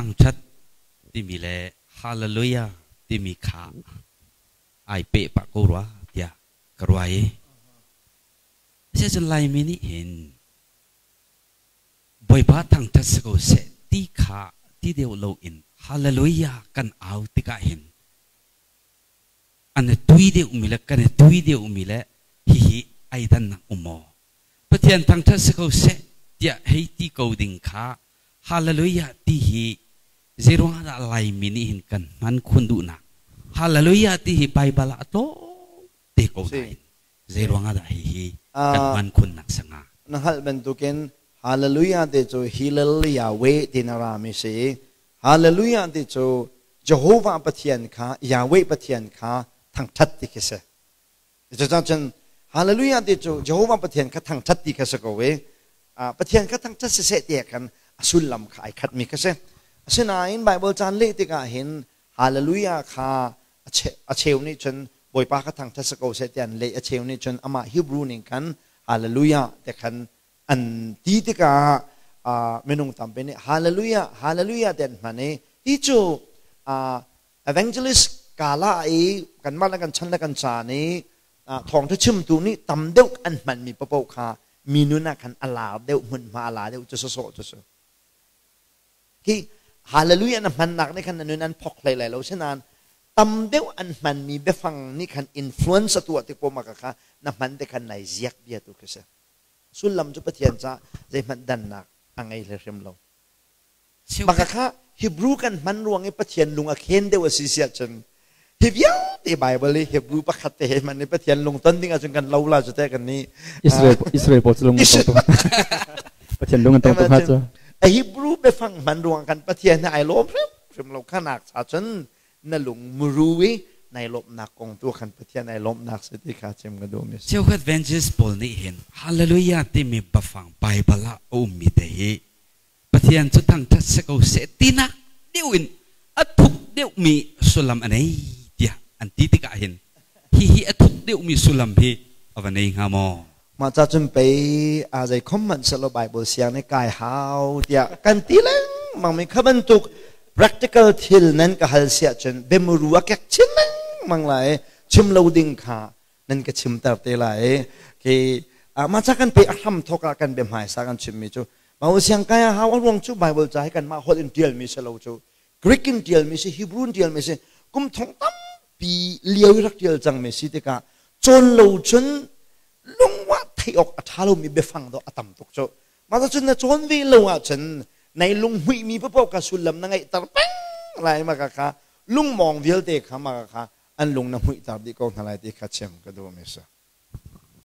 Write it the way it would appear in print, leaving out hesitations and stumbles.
Thangṭhat timi le Hallelujah timi kha ai peh pah ko rua tiah ka ruah i asiahcun Laimi nih hin Bawipa thangṭhat si ko seh ti kha ti deuh loin Hallelujah kan au tikah hin an i tui deuhmi le kan i tui deuhmi le hihi ai dannak um maw? Pathian thangṭhat si ko seh tiah hei ti ko ding kha Hallelujah ti hi zeiruangah dah Laimi nih hin kan hman khun duhnak? Hallelujah ti hi Baibal ah a tlawm te ko nain zeiruangah dah hihi kan hman khunnak sanga? Na hngalh bantukin Hallelujah ti cu Hillel Yahweh ti na rami si. Hallelujah ti cu Jehovah Pathian kha Yahweh Pathian kha thangṭhat ti khi si. Cucaah cun Hallelujah ti cu Jehovah Pathian kha thangṭhat ti kha si ko i Pathian kha thangṭhat siseh ti khan a sullam kha ai khatmi kha si. Asinain Bible caan leh tikah hin Hallelujah kha a cheu nih cun Bawipa kha thangṭhat si ko seh ti an leh, a cheu nih cun amah Hebrew ning khan Hallelujah ti khan an ti tikah minung tampi nih Hallelujah Hallelujah ti an hman i hi cu evangelist kala i kanmah le kan chan le kan caan i thawngṭha chimtu nih tam deuh an hmanmi paoh kha mi nun ah khan a lar deuh hmunhma a la deuh cu sawsawh cu si khi hallelujah na hmannak nih khan na nun an phok hlei lai lo sinain tam deuh an hmanmi biafang nih khan influence a tuah tik poah kha na hman te khan nai ziak bia tu khi si sullam cu Pathian ca zeihmanh dannak a ngei hlei hrim lo. Maka kha Hebrew kan hman ruang i Pathian lung a khen deuh a si siah cun hi vialte Bible i Hebrew pakhat te he hman i Pathian lung ton ding ahcun kan lo la cu te kan nih Israel Israel pawl cu lung an tong tuk Pathian lung an tong tuk hnga cu. A Hebrew biafang hman ruang kan Pathian he ai lawm hrimhrim lo khanak cha cun na lung muru i nai lawmhnak kong tu khan Pathian ai lawmhnak si ti kha chim ka duh mi si. Cheukhat evangelist pawl nih hin Hallelujah timi biafang Bible ah a ummi te hi Pathian cu thangṭhat si ko seh tinak deuh in a thuk deuhmi sullam a nei tiah an ti tikah hin hihi a thuk deuhmi sullam hi a va nei hnga maw? Mah ca cun pei a zei khom hmanh selaw Bible siang nih kai hau tiah kan ti lengmang mi kha bantuk practical thil nan ka hal siah cun biamuru a kek chin lengmang lai chim lo ding kha nan ka chimter te lai khi mah ca kan pe a hram thok ah kan bia hmaisa kan chimmi cu Bible siang kai a hau a ruang cu Bible ca hi kanmah holh in tialmi si lo cu Greek in tialmi si Hebrew in tialmi si kum thong tampi lio i rak tial cangmi si tikah cawn lo cun lungwa theih awk a ṭha lomi biafang dawh a tam tuk cu mah cun na cawn ve lo ahcun nai lunghmuihmi paoh ka sullam na ngeihter peng lai ma ka kha lungmawng vialte kha ma ka kha an lung na hmuihter dih ko hna lai ti kha chim ka duhmi si.